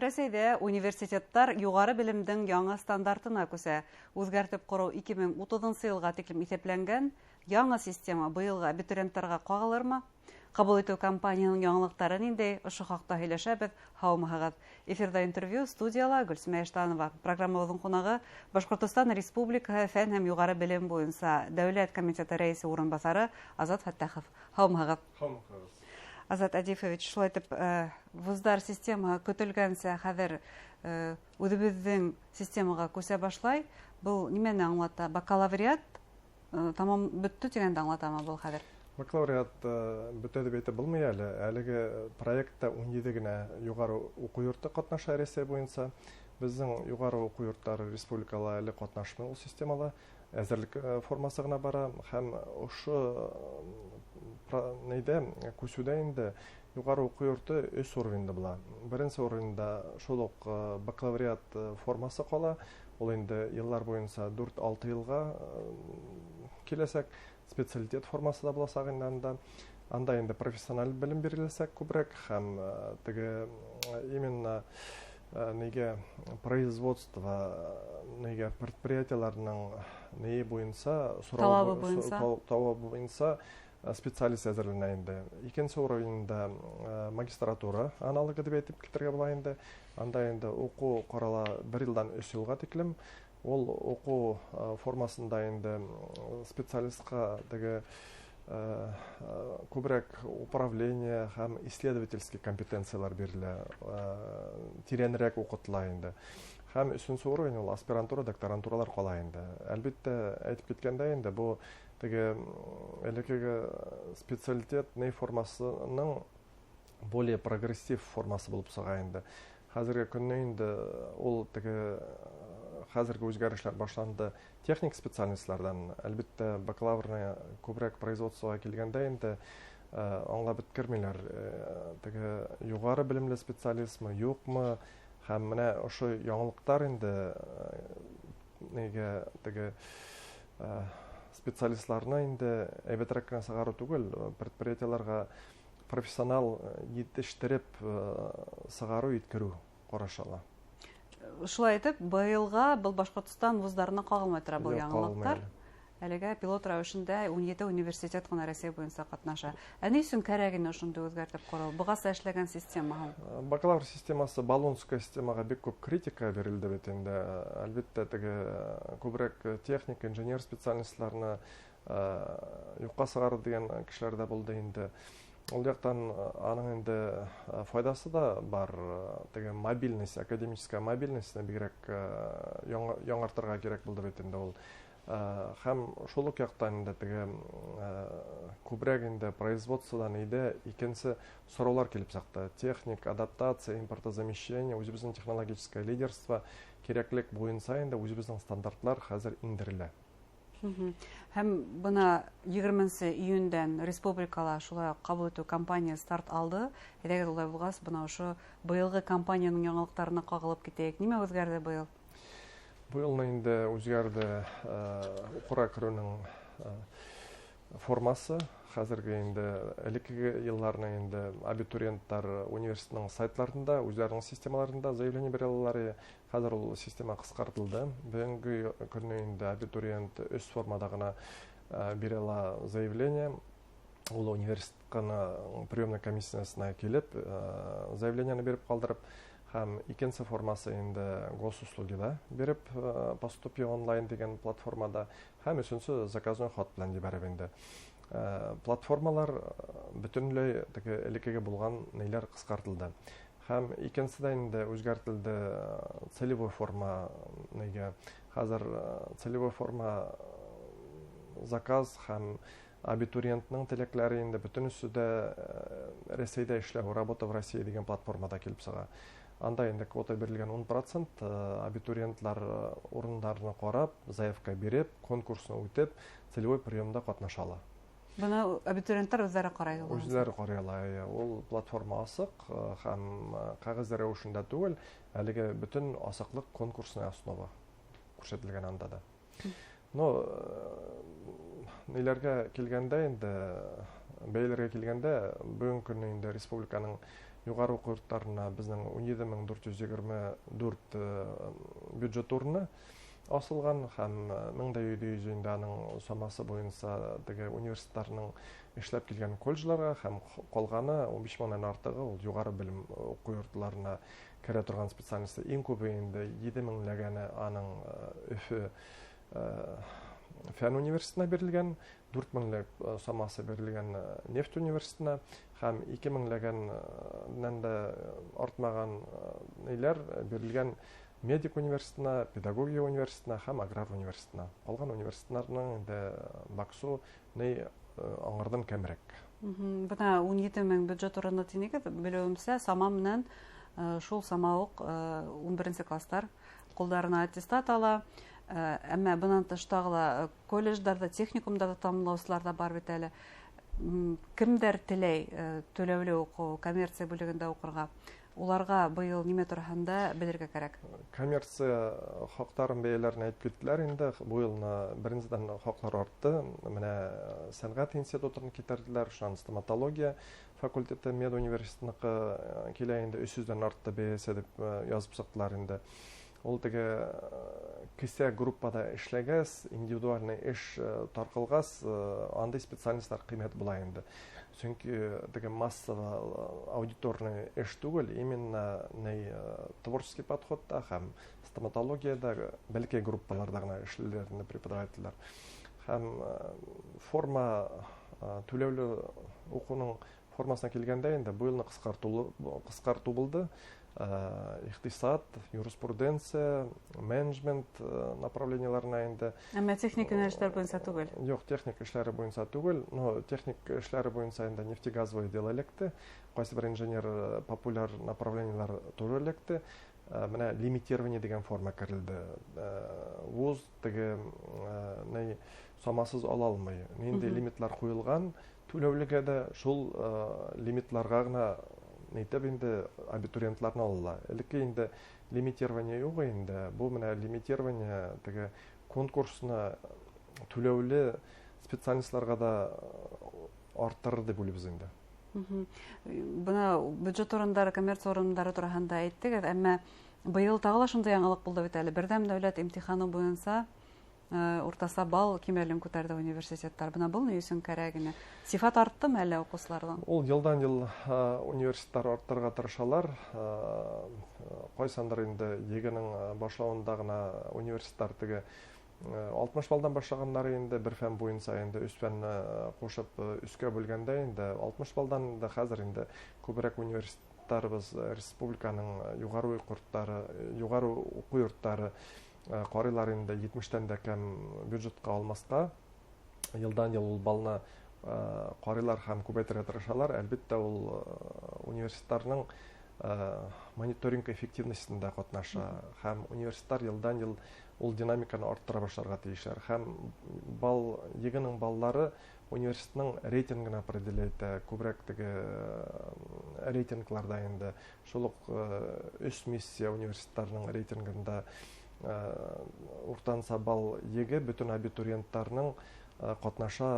Рәсәйҙә университеттар юғары белемдең яңы стандартына күсә. Үҙгәртеп ҡороу 2030 йылға тиклем иҫәпләнгән. Яңы система быйылғы абитуриенттарға ҡағылырмы? Ҡабул итеү кампанияһының яңылыҡтары ниндәй? Ошо хаҡта һөйләшәбеҙ. Һаумыһығыҙ. Эфирҙа интервью, студияла Гөлсимә Иштанова. Программабыҙҙың ҡунағы — Башҡортостан Республикаһы Фән һәм юғары белем буйынса дәүләт комитеты рәйесе урынбаҫары Азат Фәттәхов. Һаумыһығыҙ. Һаумыһығыҙ. Азат Әдифович, шулай итеп, вуздар системаһы көтөлгәнсә хәҙер үҙебеҙҙең системаға күсә башлай. Был нимәне аңлата? Бакалавриат тамам бөттө тигәнде аңлатамы был хәҙер? Бакалавриат бөтә тип әйтеп булмай әле. Әлеге проектта 17 генә юғары уҡыу йорто ҡатнаша Рәсәй буйынса. Беҙҙең юғары уҡыу йорттары республикала әле ҡатнашмай ул системала. Әҙерлек формасы ғына бара һәм ошо нейҙә күсеүҙә инде юғары уҡыу йорто өс уровеньда була. Беренсе уровеньда шул уҡ бакалавриат формасы ҡала. Ул инде йыллар буйынса 4-6 йылға киләсәк. Специалитет формасы да буласаҡ инде анда. Анда инде профессиональ белем биреләсәк күберәк һәм теге именно нигә производство, нигә предприятиеларның ние буйынса сорау, талабы буйынса, талабы буйынса специалист әҙерләнә инде. Икенсе уровеньда магистратура аналогы тип әйтеп китергә була инде. Анда инде уҡыу ҡарала 1 йылдан 3 йылға тиклем. Ул уҡыу формасында инде специалистҡа теге күберәк управление һәм исследовательский компетенциялар бирелә, тирәнерәк уҡытыла инде. Һәм өсөнсө уровень ул аспирантура, докторантуралар ҡала инде. Әлбиттә, әйтеп киткәндә инде, бу теге элеккеге специалитет ни формасының более прогрессив формасы булып сыға инде. Хәзерге көндә инде ул теге хәзерге үзгәрешләр башланды техник специальностьлардан. Әлбиттә, бакалаврны күбрәк производствога килгәндә инде аңлап беткермиләр, теге югары белемле специалистмы, юкмы. Һәм менә ошо яңылыҡтар инде нигә теге специалистларны инде әйбәтрәк кенә сығарыу түгел, предприятиеларга профессионал етештереп сығарыу, еткереү ҡарашыла. Шулай итеп, быйылға был Башҡортостан вуздарына ҡағылмай тора был Юҡ, яңылыҡтар. Ҡағылмай. Әлегә пилот рәүешендә 17 университет ҡына Рәсәй буйынса ҡатнаша. Ә ни өсөн кәрәк ине ошондай үҙгәртеп ҡороу? Бығаса эшләгән система һуң? Бакалавр системасы, болонская системаға бик күп критика бирелде бит инде. Әлбиттә, теге күберәк техник, инженер специальностьларны юҡҡа сығарҙы тигән кешеләр ҙә булды инде. Ул яҡтан аның инде файҙасы да бар. Теге мобильность, академическая мобильность бигерәк яңыртырға кәрәк булды бит инде ул. Һәм шул уҡ яҡтан инде теге күберәк инде производстводан иде икенсе сораулар килеп сыҡты. Техник, адаптация, импортозамещение, үҙебеҙҙең технологическое лидерство кәрәклек буйынса инде үҙебеҙҙең стандартлар хәҙер индерелә. Һәм бына 20 июндән республикала шулай уҡ ҡабул итеү кампанияһы старт алды. Әйҙәгеҙ, улай булғас, бына ошо быйылғы кампанияның яңылыҡтарына ҡағылып китәйек. Нимә үҙгәрҙе быйыл? Быйыл инде үҙгәрҙе уҡырға кереүнең формасы. Хәҙерге инде элеккеге йылларны инде абитуриенттар университетның сайтларында, үҙҙәренең системаларында заявление бирә алалар. Хәҙер ул система ҡыҫҡартылды. Бөгөнгө көндә инде абитуриент өс формада ғына бирә ала заявление. Ул университетҡа приемный комиссиясына килеп, заявлениены биреп ҡалдырып, һәм икенсе формасы инде госуслугида биреп, «Поступи онлайн» тигән платформада, һәм өсөнсө заказной хат белән ебәреп инде. Платформалар бөтөнләй теге элеккеге булған ниләр ҡыҫҡартылды. Һәм икенседән инде үҙгәртелде целевой форма нигә. Хәҙер целевой форма заказ һәм абитуриентның теләкләре инде бөтөнөсө дә Рәсәйҙә эшләү, «Работа в России» тигән платформада килеп сыға. Анда инде квота бирелгән 10%, абитуриентлар урындарына ҡарап, заявка биреп, конкурсны үтеп, целевой приемда ҡатнаша ала. Быны абитуриенттар үҙҙәре ҡарай ала. Үҙҙәре ҡарай ала, эйе. Ул платформа асыҡ һәм ҡағыҙ рәүешендә түгел, әлеге бөтөн асыҡлыҡ, конкурсная основа күрһәтелгән анда да. Но ниләргә килгәндә инде Бәйәләргә килгәндә, бөгөнгө көнө инде республиканың юғары уҡыу йорттарына беҙҙең 17 424 бюджет урыны асылған, һәм 1700 инде аның самасы буйынса теге университеттарның эшләп килгән колледжларға, һәм ҡалғаны 15 меңдән артығы ул юғары белем уҡыу йортларына керә торған специальность. Иң күбе инде 7 меңләгәне аның Өфө фән университетына бирелгән, 4 меңлек самасы бирелгән нефть университетына, һәм 2 меңләгәннән дә артмаған ниләр бирелгән медик университетына, педагогия университетына һәм аграр университетына. Ҡалған университеттарның инде Баксу ни аңарҙан кәмерәк. Бына 17 мең бюджет урыны тинегеҙ, белеүемсә, сама менән шул сама уҡ 11-нсе кластар ҡулдарына аттестат ала. Әммә бынан тыш тағы ла колледждарҙа, техникумдарҙа тамамлаусылар ҙа бар бит әле. Кемдәр теләй түләүле уҡыу, коммерция бүлегендә уҡырға? Уларға быйыл нимә тураһында белергә кәрәк? Коммерция хаҡтарын, бәйәләрен әйтеп киттеләр инде. Быйыл беренсенән хаҡлар артты. Менә сәнғәт институтын китерҙеләр, шунан стоматология факультеты медуниверситетыныҡы килә инде, 300-дән артты бәйәсе тип яҙып сыҡтылар инде. Ул теге кесә группада эшләгәс, индивидуальный эш тарҡалғас, андай специальностьлар ҡиммәт була инде. Сөнки теге массово аудиторный эш түгел, именно ни творческий подходта һәм стоматологияда бәләкәй группаларҙа ғына эшләйләр инде преподавательләр. Һәм форма, түләүле уҡыуның формасына килгәндә инде быйылны ҡыҫҡартыу булды. Иҡтисад, юриспруденция, менеджмент направлениеларына инде. Әммә техник йүнәлештәр буйынса түгел. Юҡ, техник эшләре буйынса түгел. Но техник эшләре буйынса инде нефтегазовый дело эләкте. Ҡайсы бер инженер популяр направлениелар тоже эләкте. Менә лимитирование дигән форма керелде. Вуз теге ни самасыз ала алмай. Ниндәй лимитлар ҡуйылған, түләүлегә дә шул лимитларға ғына нитеп инде абитуриентларны алала. Элекке инде лимитирование юҡ инде. Бу менә лимитирование теге конкурсны түләүле специальностьларга да арттырыр дип уйлыйбыҙ инде. Бына бюджет урындары, коммерция урындары тураһында әйттегеҙ, әммә быйыл тағы ла шундай яңылыҡ булды бит әле. Берҙәм дәүләт имтиханы буйынса уртаса балл кимәлен күтәрҙе университеттар. Бына был ни өсөн кәрәк ине? Сифат арттымы әллә уҡыусыларҙың? Ул йылдан йыл университеттар арттырырға тырышалар. Ҡайсандыр инде ЕГЭ-ның башлауында ғына университеттар теге 60 балдан башлағандар инде бер фән буйынса, инде өс фәнне ҡушып өскә бүлгәндә инде 60 балдан инде хәҙер инде күберәк университеттарыбыҙ, республиканың юғары уҡыу йорттары, юғары уҡыу йорттары ҡарыйлар инде 70-тән дә кәм бюджетҡа алмаҫҡа. Йылдан йыл ул балны ҡарыйлар һәм күбәйтергә тырышалар. Әлбиттә, ул университеттарның мониторинг эффективностендә ҡатнаша, һәм университеттар йылдан йыл ул динамиканы арттыра башларға тейешләр. Һәм балл, ЕГЭ-ның баллары университетның рейтингын определяет, күберәк теге рейтингларда инде шул уҡ өс миссия университеттарының рейтингында уртанса балл ЕГЭ бөтөн абитуриенттарның ҡатнаша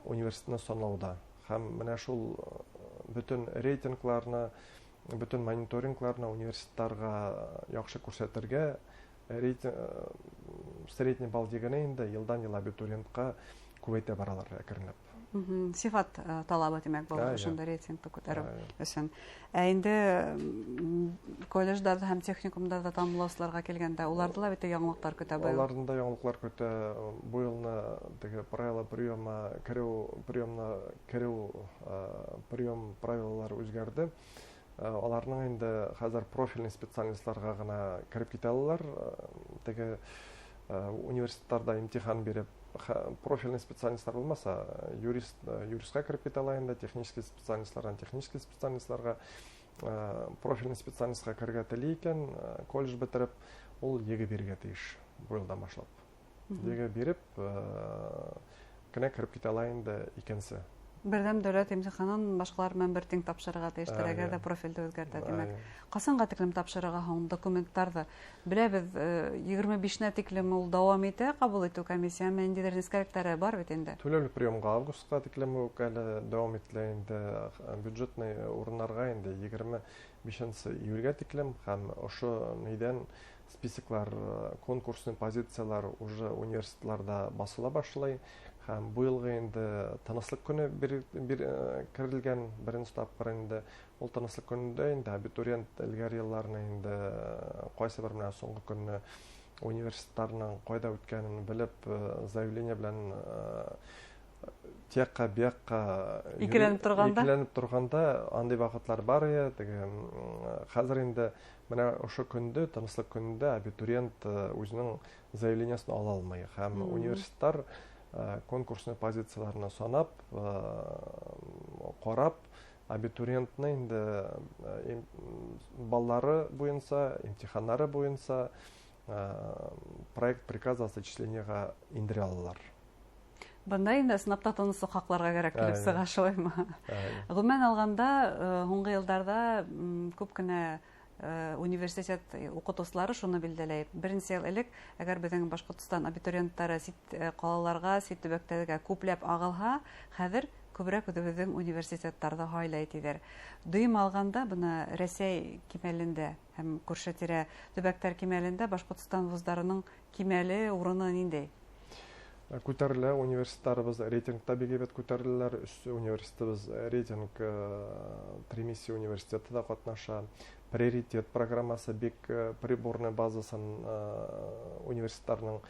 университетны санлауда. Һәм менә шул бөтөн рейтингларны, бөтөн мониторингларны университеттарға яҡшы күрһәтергә рейтинг, средний балл дигәне инде йылдан йыл абитуриентҡа күбәйтә баралар әкренләп. Сифат талабы тимәк был ошонда рейтингты күтәреү өсөн. Ә инде колледждарҙа һәм техникумдарҙа тамамлаусыларға килгәндә, уларҙы ла бит яңылыҡтар көтә быйыл. Уларҙың да яңылыҡтар көтә. Быйылны теге правила приема кереү, приемна кереү, прием правилалары үҙгәрҙе. Аларның инде хәҙер профильный специальностьларға ғына кереп китә алалар. Теге университеттарҙа имтихан биреп, профильный специальностьлар булмаса, юристҡа кереп китә ала инде, технический специальностьлардан технический специальностьларға, профильный специальностьҡа керергә теләй икән, колледж бөтөрөп, ул ЕГЭ бирергә тейеш быйылдан башлап. ЕГЭ биреп, кенә кереп китә ала инде икенсе Берҙәм дәүләт имтиханын башҡалар менән бер тиң тапшырырға тейештәр, әгәр ҙә профилде үҙгәртә, тимәк. Ҡасанға тиклем тапшырырға һуң документтарҙы? Беләбеҙ, 25-нә тиклем ул дауам итә ҡабул итеү комиссияһы, ниндәйҙер нескәлектәре бар бит инде. Түләүле приемға августҡа тиклем үк әле дауам ителә инде, бюджетный урыннарға инде 25 июлгә тиклем, һәм ошо нейҙән списоклар, конкурсный позициялар уже университетларҙа баҫыла башлай. Һәм быйылғы инде тыныслыҡ көнө керелгән беренсе тапҡыр инде. Ул тыныслыҡ көнөндә инде абитуриент элгәре йылларына инде ҡайсы бер менән һуңғы көнө университеттарының ҡайҙа үткәнен белеп, заявление белән тияҡҡа, бияҡҡа икеләнеп торғанда, икеләнеп торғанда андай ваҡытлар бар ине. Теге хәҙер инде менә ошо көндө, тыныслыҡ көнөндә абитуриент үҙенең заявлениесын ала алмай. Һәм университеттар конкурсный позицияларына санап, ҡарап, абитуриентны инде баллары буйынса, имтиханнары буйынса проект приказа о зачисленияға индерә алалар. Бында инде ысынлап та тыныслыҡ һаҡларға кәрәк килеп сыға, шулаймы? Ғөмүмән алғанда, һуңғы йылдарҙа күп кенә университет уҡытыусылары шуны билдәләй. Беренсе йыл элек, әгәр беҙҙең Башҡортостан абитуриенттары сит ҡалаларға, сит төбәктәргә күпләп ағылһа, хәҙер күберәк үҙебеҙҙең университеттарҙы һайлай тиҙәр. Дөйөм алғанда, бына Рәсәй кимәлендә һәм күрше-тирә төбәктәр кимәлендә Башҡортостан вуздарының кимәле урыны ниндәй? Күтәрелә университеттарыбыҙ рейтингта бик һәйбәт күтәреләләр. Өс университетыбыҙ рейтинг Тримиссия университеты да ҡатнаша. Приоритет программасы бик приборный базасын университеттарының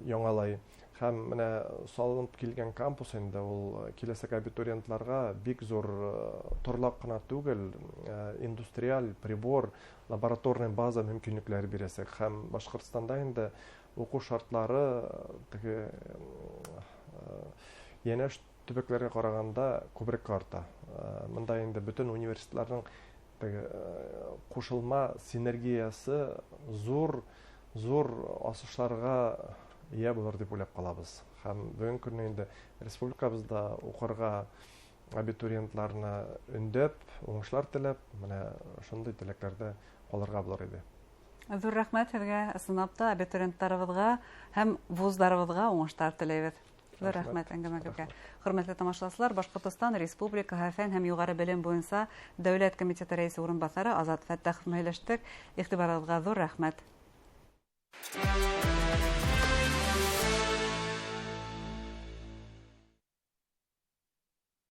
яңалай. Һәм менә салынып килгән кампус инде ул киләсәк абитуриентларға бик зур торлаҡ ҡына түгел, индустриаль прибор, лабораторный база мөмкинлектәре бирәсәк. Һәм Башҡортостанда инде уҡыу шартлары теге йәнәш төбәктәргә ҡарағанда күберәк арта. Бында инде бөтөн университеттарҙың теге ҡушылма синергиясы зур, зур асышларға эйә булыр тип уйлап ҡалабыҙ. Һәм бөгөнгө көндә инде республикабыҙҙа уҡырға абитуриентларны өндәп, уңышлар теләп, менә шундай теләктәрҙә ҡалырға булыр ине. Ҙур рәхмәт һеҙгә, ысынлап та абитуриенттарыбыҙға һәм вуздарыбыҙға уңыштар теләйбеҙ. Ҙур рәхмәт әңгәмәгеҙгә. Хөрмәтле тамашасылар, Башҡортостан Республикаһы фән һәм юғары белем буйынса Дәүләт комитеты рәйесе урынбаҫары Азат Фәттәхов менән һөйләштек. Иғтибарығыҙға ҙур рәхмәт.